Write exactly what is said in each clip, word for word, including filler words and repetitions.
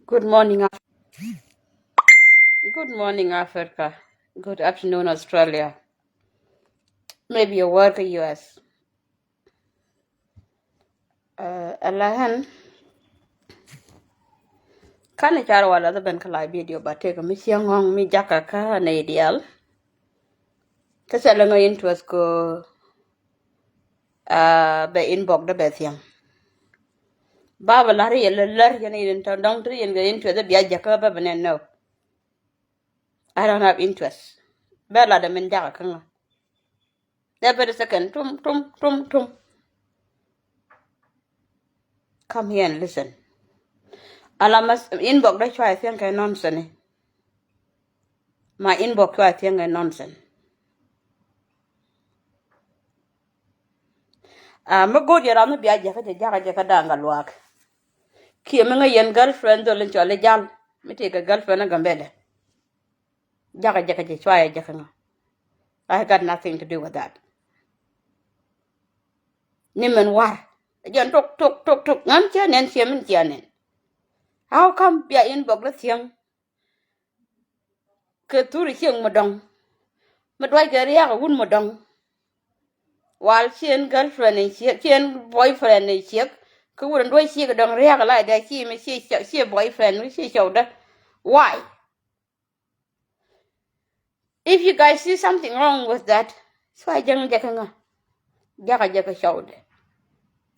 Good morning, Af-, good morning, Africa. Good afternoon, Australia. Maybe your work, U S. Ɛ la ɣän. Kanɛ car wala dhɛ ben kä la video ba tëëk mi cieŋ ɣɔ̱ŋ mi jakä kä nɛy diaal. Kä cɛ lɛ ŋäc interest kɛ, ah, bɛ inbox dä bɛ thiaŋ. Ba bɛ la̱r yɛ lɛ lär yɛn in tɔ dɔ̱ŋ ti yɛn kɛ interest bia jakä bɛ bɛ nɛn nɔ. I don't have interest. Bɛ la dɛ min jakä kä ŋa. Every second, tum, tum, tum, tum. Come here and listen. Ala ma inbox dä cua thiaŋ kɛ nonsense ni. Ma inbox cua thiaŋ kɛ nonsense. Ah, mi go̱o̱r yɛ ram mi bia jakä jɛ jakä jɛ kä Da̱ŋ Gatluak. Kiɛ mi ŋäc yɛn girlfriend dhol in cɔl i̱ Jal mi tëëkɛ girlfriend ɛ Gambɛlɛ. Jakä jɛ kä jɛ cua yɛ jakä ŋa. I got nothing to do with that. Ni mɛn war. Jɛn tok, tok, tok, tok. Ŋän ciɛ nɛn ciɛ min ciɛ nɛn. How come bia inbox dä thiaŋ? Kɛ thuri cieŋ mi dɔŋ. Mi duac kɛ riak wun mi dɔŋ. Wal cien girlfriend in ciek, cien boyfriend in ciek. Kɛ wun duac ciek dɔŋ riak la dɛ ci mi ci, ci boyfriend, ci cɔwdä. Why? If you guys see something wrong with that, cua jäŋ jɛ kä ŋa. Jakä jɛ kä cɔwdɛ.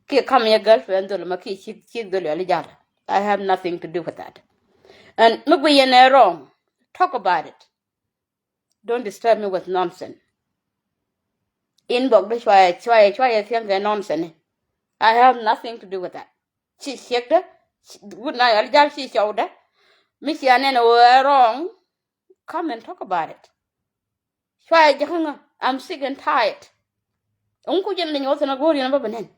Kiɛ kam yɛ girlfriend dhol ma kiɛ ciek, ciek dhol yɔli Jal. I have nothing to do with that. And mi gui yɛn ɛ wrong. Talk about it. Don't disturb me with nonsense. Inbox dä cua yɛ, cua yɛ, cua yɛ thiaŋ kɛ nonsense ni. I have nothing to do with that. Ci ciekdä, wut na yɔl Jal ci cɔwdä. Mi cia nɛn ɛ wrong. Come and talk about it. Cua yɛ jakä ŋa. I'm sick and tired. Ɛŋu ku jɛn leny wä thin a go̱o̱r yɛn bä bi nɛn.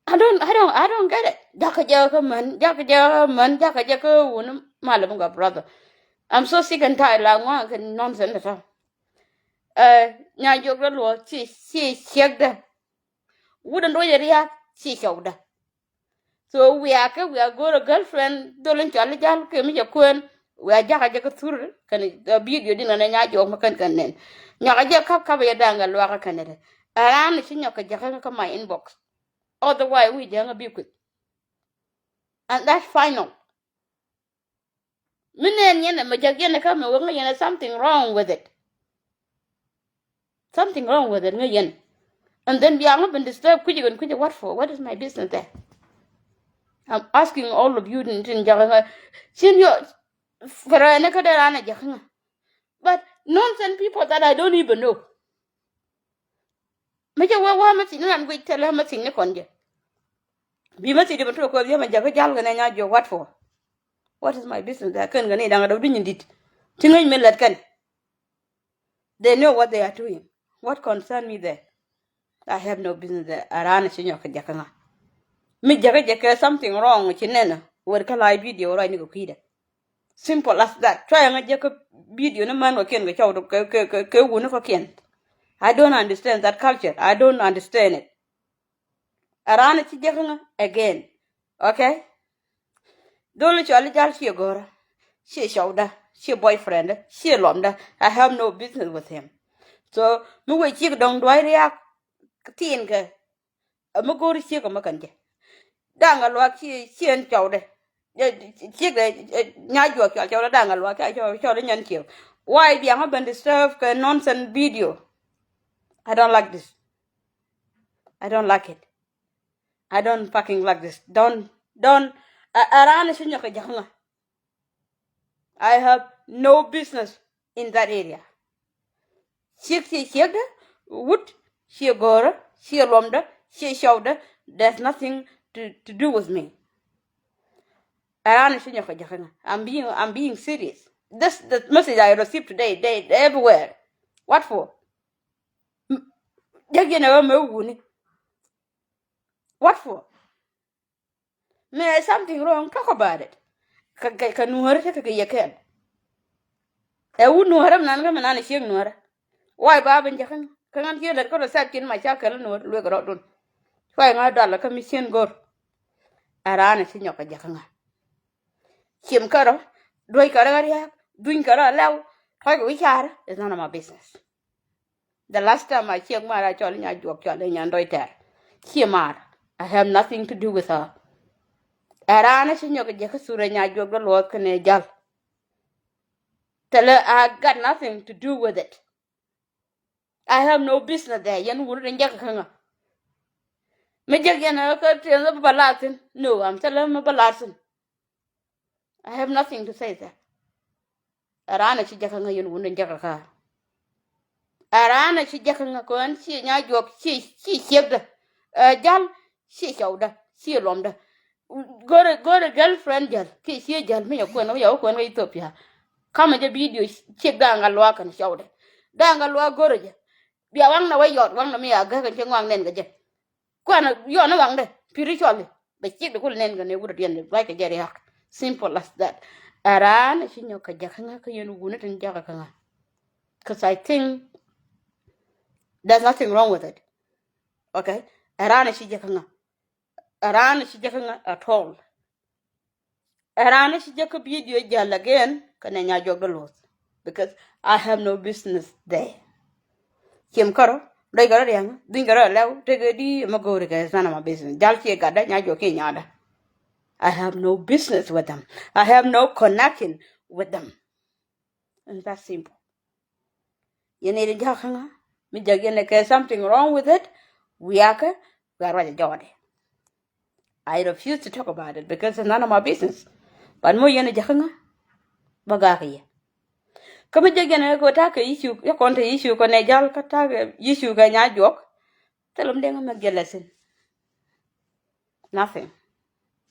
I don't, I don't, I don't get it. Jakä jɛ kä män, jakä jɛ kä män, jakä jɛ kä wun mal mi gɔaa brother. I'm so sick and tired la ŋuan kɛ nonsense dɛ tɔ. Ɛ, Nyajuɔk dä luɔ ci, ci ciekdä. Wut in duɔc riak ci cɔwdä. So wiaa kɛ wiaa go̱o̱r ɛ girlfriend dhol in cɔl i̱ Jal kɛ mi cɛ kuɛn. Wiaa jakä jɛ kä thur kɛn ɛ video din ɛ Nyajuɔk mi kɛn kɛn nɛn. Nyɔkä jɛ kap kap yɛ Da̱ŋ Gatluak kɛn ɛ dɛ. Ɛ ran ci nyɔk kɛ jakä kä my inbox. Otherwise wi̱i̱ jakä bi kui̱. And that's final. Mi nɛn yɛn ɛ mɛ jäk yɛn ɛ kä mɛ wek ŋäc yɛn ɛ something wrong with it. Something wrong with it ŋäc yɛn. And then bia ŋä ben disturb kui̱c kɛn kui̱c what for? What is my business there? I'm asking all of you tin, tin jakä ŋä. Cin yɔ kɛ rɛɛ ni kä dee ran ɛ jakä ŋä. But nonsense people that I don't even know. Mi cɛ wee wee mi thi̱n ni ran guic thilɛ mi thi̱n ni kɔn jɛ. Bi mi thi̱n di mi tuɔk kɛ dhiɛ mi jakä Jal kɛ nɛ Nyajuɔk what for? What is my business there? Kɛn kɛ ni da̱ŋ a dɔw di nyin dit. Ti ŋäc mi lät kɛn. They know what they are doing. What concern me there? I have no business there. A ran ci nyɔk kɛ jakä ŋa. Mi jakä jɛ kɛ something wrong ci nɛn wër kä live video ruac ni kɛ kui̱dɛ. Simple as that. Cua yɛ ŋä jɛ kä video ni män kɔkiɛn kɛ cɔw kɛ, kɛ, kɛ, kɛ wuni kɔkiɛn. I don't understand that culture. I don't understand it. A ran ci jɛ kä ŋä again. Okay? Dhol cɔl i̱ Jal ciɛ go̱rä. Ciɛ cɔwdä. Ciɛ boyfriend. Ciɛ lɔmdä. I have no business with him. So mi wee ciek dɔ̱ŋ dua̱c riak. Thiin kɛ. Ɛ mi go̱o̱ri ciek ɛ mi kɛn jɛ. Da̱ŋ Gatluak ci, ci ɛn cɔwdɛ. Ciek dɛ, ɛ, Nyajuɔk cɔl cɔwdɛ Da̱ŋ Gatluak ca cɔl, cɔl inyɛn ciek. Why bia ŋä ben disturb kɛ nonsense video? I don't like this. I don't like it. I don't fucking like this. Don't, don't. A, a ran ci nyɔk kɛ jakä ŋa. I have no business in that area. Ciek ciɛ ciekdä, wut ciɛ go̱rä, ciɛ luɔmdä, ciɛ cɔwdä. There's nothing to, to do with me. A ran ci nyɔk kɛ jakä ŋa. I'm being, I'm being serious. This the message I received today, they, they everywhere. What for? Jäk yɛn ɛ ɣä mɛ wuni. What for? Mɛ something wrong, talk about it. Kɛ, kɛ, kɛ nuɔ̱ɔ̱rä tekɛ kɛ yɛ kɛn. Ɛ wut nuɔ̱ɔ̱rä mi nan kä mi nan ɛ ciek nuɔ̱ɔ̱rä. Why ba ben jɛ kä ŋa? Kä ŋän ciek lät kä rɔ sɛp cin ma ca kɛl nuɔ̱ɔ̱r luek rɔɔdun. Cuay ŋa̱ dal kä mi cien go̱r. Ɛ raan ɛ ci nyɔk kɛ jɛ kä ŋa. Ciem kärɔ, duec kärɔ ria̱a̱k, duny kärɔ lɛw, tɔc kɛ wi̱c ca̱rä, it's none of my business. The last time I check, mar a cɔl Nyajuɔk, cɔl Nyandɔy Tɛr. Cie mar. I have nothing to do with her. Ɛ raan ɛ ci nyɔk kɛ jɛ kä thurɛ Nyajuɔk dɔ luɔth kɛnɛ jal. Thilɛ, I got nothing to do with it. I have no business there. Yɛn wut in jɛ kä ŋa. Mi jɛ yɛn kä tiɛn bä ba lar thin. No, I'm telling mi bä lar thin. I have nothing to say there. Ɛ raan ɛ ci jɛ kä ŋa, yɛn wun in jɛ kä kä. Ɛ raan ɛ ci jɛ kä ŋa, kɛ ɣän ci Nyajuɔk, ci, ci ciekdä. Ɛ jal, ci cɔwdä, ci luɔmdä. Go̱rɛ, go̱rɛ girlfriend jäl, kiɛ cie jäl, mi yɛ kuɛn, yɛ wä kuɛn kä Ethiopia. Kamɛ jɛ video ciek da̱a̱ŋ a luaak kɛn cɔwdɛ. Da̱a̱ŋ a luaak go̱rɛ jɛ. Bia waŋnɛ wä yɔt, waŋnɛ mi a gäk kɛn cɛ ŋɔak nɛn kɛ jɛ. Kuɛn yɔn ni waŋdɛ, spiritually. Bɛ ciek di kul nɛn kɛ ni wut a diɛn di ruac kɛ jɛ ria̱k. Simple as that. Ɛ raan ɛ ci nyɔk kɛ jɛ kä ŋa, kä yɛn wuni tin jakä kä ŋa. 'Cause I think there's nothing wrong with it. Okay? Ɛ raan ɛ ci jɛ kä ŋa. Ɛ raan ɛ ci jɛ kä ŋa at all. Ɛ raan ɛ ci jɛ kä video jäl again kɛnɛ Nyajuɔk dɔ luɔth. Because I have no business there. Ciem kärɔ, dɔc kärɔ ria̱ŋ, duny kärɔ lɛw, tekɛ di ɛmɛ go̱o̱ri kɛ, it's none of my business. Jal cie gatdä, Nyajuɔk kiɛ nyaadä. I have no business with them. I have no connection with them. And that's simple. Yɛn ɛ di jakä ŋa, mi jɛ yɛn ɛ kɛ something wrong with it, wiakɛ, wiak ruac ɛ jɔɔdɛ. I refuse to talk about it because it's none of my business. But mo yɛn ɛ jakä ŋa, bä gak yɛ. Kä mi jɛ yɛn ɛ kɛ takɛ issue, yɛ kɔn te issue kɔn ɛ jal kä takɛ issue kɛ Nyajuɔk. Thilɛ mi dee ŋa mɛ jealous in. Nothing.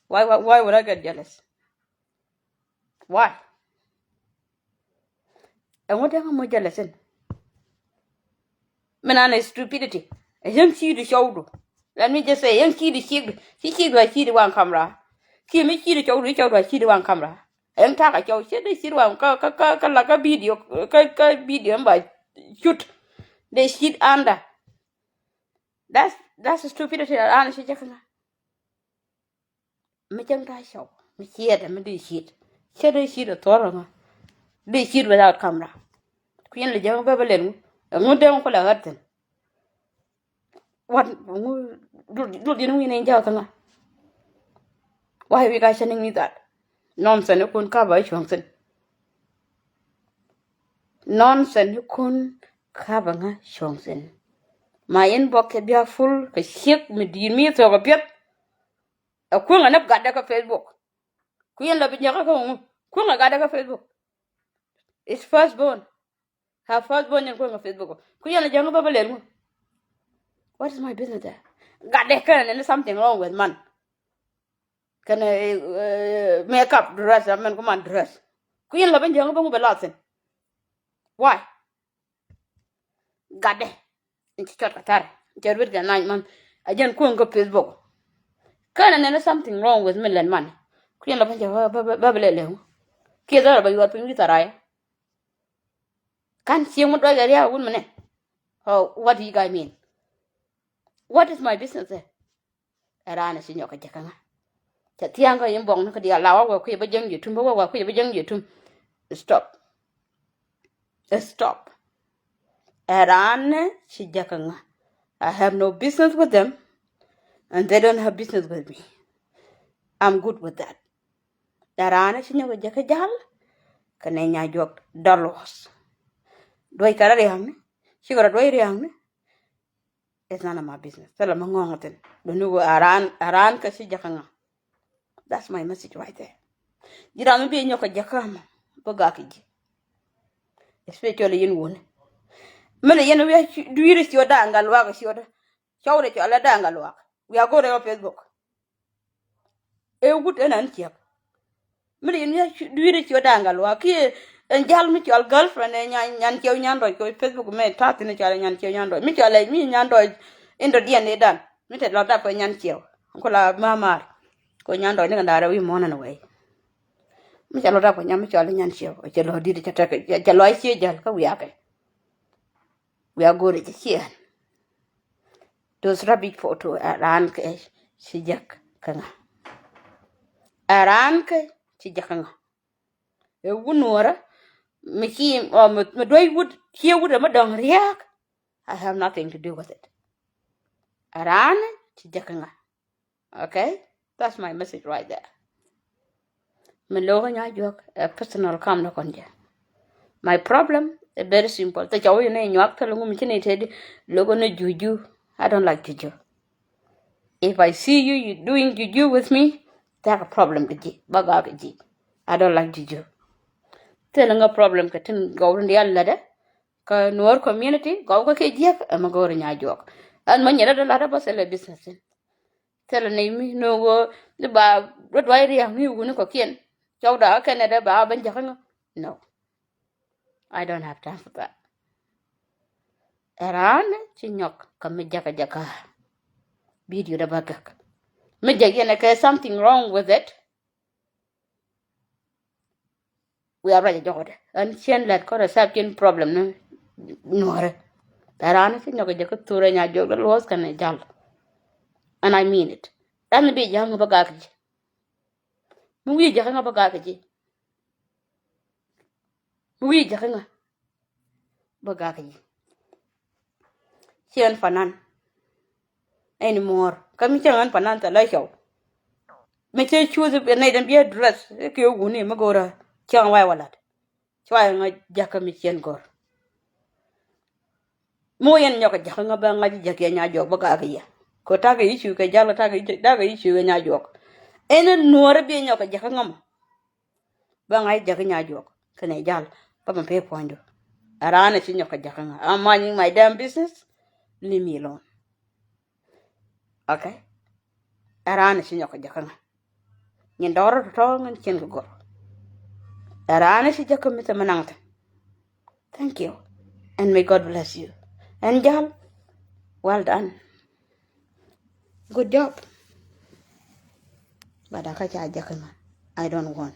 Why, why, why would I get jealous? Why? Ɛŋu dee ŋa mɔ jealous in? Min an stupidity. Ɛ yɛn ci̱i̱du cɔwdu. Let me just say, yɛn ci̱i̱du ci̱i̱du. Ci ci̱i̱du a ci̱i̱du waŋ kamra. Kiɛ mi ci̱i̱du cɔwdu, ci cɔwdu a ci̱i̱du waŋ kamra. Ɛn takä cɔw, ci̱i̱du ci̱i̱du waŋ kä, kä, kä, kä la kä video, kä, kä video ɛn ba cut. Dee ci̱i̱d anda. That's, that's stupidity. An ci jɛ kä ŋa. Mi cäŋ ta̱a̱ cɔw, mi ciɛɛt, mi dee ci̱i̱t. Cä dee ci̱i̱t a thuɔ̱r ɛŋä. Dee ci̱i̱t without camera. Kui̱n lɛ jɛ ŋä bä bä lɛl ŋu. Ɛŋu dee ŋu kulɛ ɣät thi̱n. What, ŋu, dul, dul diɛn wi̱n in jɛ kä ŋä. Why we guys sending me that? Nonsense ikun kapä i̱ cuɔ̱ŋ thi̱n. Nonsense ikun kapä ŋä cuɔ̱ŋ thi̱n. My inbox kɛ bia full kɛ ciek mi di̱i̱t mi thok kɛ piɛth. Ɛ kueŋ ɛ näp gatdɛ kä Facebook. Kui̱n lɛ bi nyɔkä kä ŋu. Kueŋ ɛ gatdɛ kä Facebook. It's first born. Her first born in kueŋ ɛ Facebook. Kui̱n lɛ jɛ ŋä bä bä lɛl ŋu. What is my business there? Gatdɛ kɛn ni something wrong with man. Kɛn, eh, makeup dress, a mɛn ku man dress. Kui̱n lɛ bi nyɔkä bä ŋu bɛ lathin. Why? Gatdɛ. In ci cɔt kɛ thar. In cɛ ruet kɛ nine month. A jɛn kueŋ kä Facebook. Kɛn a nɛn something wrong with me lɛn man. Kui̱n lɛ bä jɛ bä bä bä bä lɛ lɛ. Kiɛ dhɔr bä yuɔth piny wi̱i̱ tharayɛ. Kan cieŋ mi duɔc kɛ ria̱a̱k wun mi nɛ. Oh, what do you guys mean? What is my business there? Ɛ raan ɛ ci nyɔk kɛ jɛ kä ŋa. Cɛ thia̱a̱ŋ kä inbox ni kä diaal la wä wä kui̱ bä jäŋ ji̱ tum, bä wä wä kui̱ bä jäŋ ji̱ tum. Stop. Stop. Ɛ raan ɛ ci jɛ kä ŋa. I have no business with them and they don't have business with me. I'm good with that. Ɛ raan ɛ ci nyɔk kɛ jɛ kä jal. Kɛ nɛ Nyajuɔk dɔl wɔs. Duɔc kɛ rɔ ria̱a̱ŋni. Cikɛ rɔ duɔc ria̱a̱ŋni. It's none of my business. Thilɛ mi ŋɔ̱ɔ̱ŋ thi̱n. Duni wä a raan, a raan kä ci jɛ kä ŋa. That's my message right there. Ji̱ ram mi bi nyɔk kɛ jɛ kä mɔ bä gak kɛ ji̱. Especially yɛn wuni. Mi lɛ yɛn wi̱i̱ dui̱ri ciötdä da̱a̱ŋ gat luaak ciötdä. Cɔwdɛ cɔalɛ da̱a̱ŋ gat luaak. Wi̱i̱ a go̱rɛ ɔ Facebook. Ɛ wut ɛn an ciɛk. Mi ri ni dui̱ri ciöt da̱a̱ŋ gat luaak kiɛ ɛn jal mi cɔal girlfriend ɛ nyan, nyan ciɛw nyan dɔc kɛ Facebook mɛ ta̱a̱ thi̱n cɔal ɛ nyan ciɛw nyan dɔc. Mi cɔal ɛ mi nyan dɔc in dɔ̱diɛn ëë dan. Mi te lɔt dap kɛ nyan ciɛw. Ku la mamar. Kɛ nyan dɔc ni kɛ da̱a̱r ɛ wi̱i̱ muɔ̱ɔ̱n ɛn wɛy. Mi cɛ lɔt dap kɛ nyan mi cɔal ɛ nyan ciɛw. Cɛ lɔt di̱t cɛ tɛk cɛ lɔc cië jäl kä wiakɛ. Wiak go̱o̱rɛ cɛ ciɛ ɛn. Those rubbish photo ɛ raan kɛ ci jek kä ŋa. Ɛ raan kä ci jäkä ŋa. Ɛ wut nuɔrä mi ci ɔ mi duɔ̱c wut ciɛ wut ɛ mi dɔ̱ŋ riääk. I have nothing to do with it. Ɛ raan ci jäkä ŋa. Okay, that's my message right there. Mi lokä Nyajuɔk ɛ personal kam ni kɔn jɛ. My problem is very simple. Thil ca wä yɛ ni nyuak thil ŋu mi ci ni tëëdi lokä ni juju. I don't like juju. If I see you, you doing juju with me, thil kä problem kɛ ji̱, bä gak kɛ ji̱. I don't like juju. Thil ŋä problem kɛ tin gɔw rin dial lätdɛ kä Nuɔr community, gɔw kä kɛ jiäk ɛmɛ go̱o̱r Nyajuɔk. Ɛn mɛ nyɛ lätdɛ lätdɛ bä thil ɛ business in. Thilɛ nɛy mi ni ɣöö ni ba ruet ruac ria̱a̱ŋ ni wuni kɔ̱kiɛn. Cɔwda kɛnɛ dee ba ben jäkä ŋä. No. I don't have time for that. Ɛ raan ci nyɔk kä mi jäkä jäkä. Video dee ba gäk. Mi jäk yɛn ɛ kɛ something wrong with it. Wiaa ruac a jɔkɔdɛ ɛn cien lɛt kɔn a sap cien problem ni nuɔrɛ. Ɛ raan ci nyɔk a jɛ kä thurɛ Nyajuɔk dee luɔth kɛn a jal. And I mean it. Ran bi ja̱ŋ bä gak ji̱. Mi wi̱i̱ ja̱ŋ bä gak ji̱. Mi wi̱i̱ ja̱ŋ bä gak ji̱. Cien fanan. Anymore. Kä mi cäŋ ɣän panan thilɛ cɔw. Mi cä cuuth nɛy dɛn bi address i̱ kiɛ wuni mi go̱rä cäŋ wa̱i̱ walat. Cuayɛ ŋa̱c jakä mi cien go̱r. Mi wä yɛn nyɔk jakä ŋä bä ŋa̱c jakä yɛ Nyajuɔk bä gakä yɛ. Kɛ takä i̱ cu kɛ jal takä i̱ cu kɛ Nyajuɔk. Ɛn nuɔrä bi nyɔk jakä ŋä mɔ. Bä ŋa̱c jakä Nyajuɔk kɛnɛ jal bä mɛ pee puɔ̱nydu. Ɛ raan ɛ ci nyɔk kɛ jakä ŋä. I'm minding my damn business. Leave me alone. Okay. Ɛ raan ɛ ci nyɔk kɛ jakä ŋä. Nyin dɔrä tɔ̱tɔ̱ ŋän cien kɛ gɔr. Ɛ raan ɛ ci jakä mi thɛ mi naŋ thɛ. Thank you. And may God bless you. Ɛn jal. Well done. Good job. But a kä ca jakä ŋä. I don't want.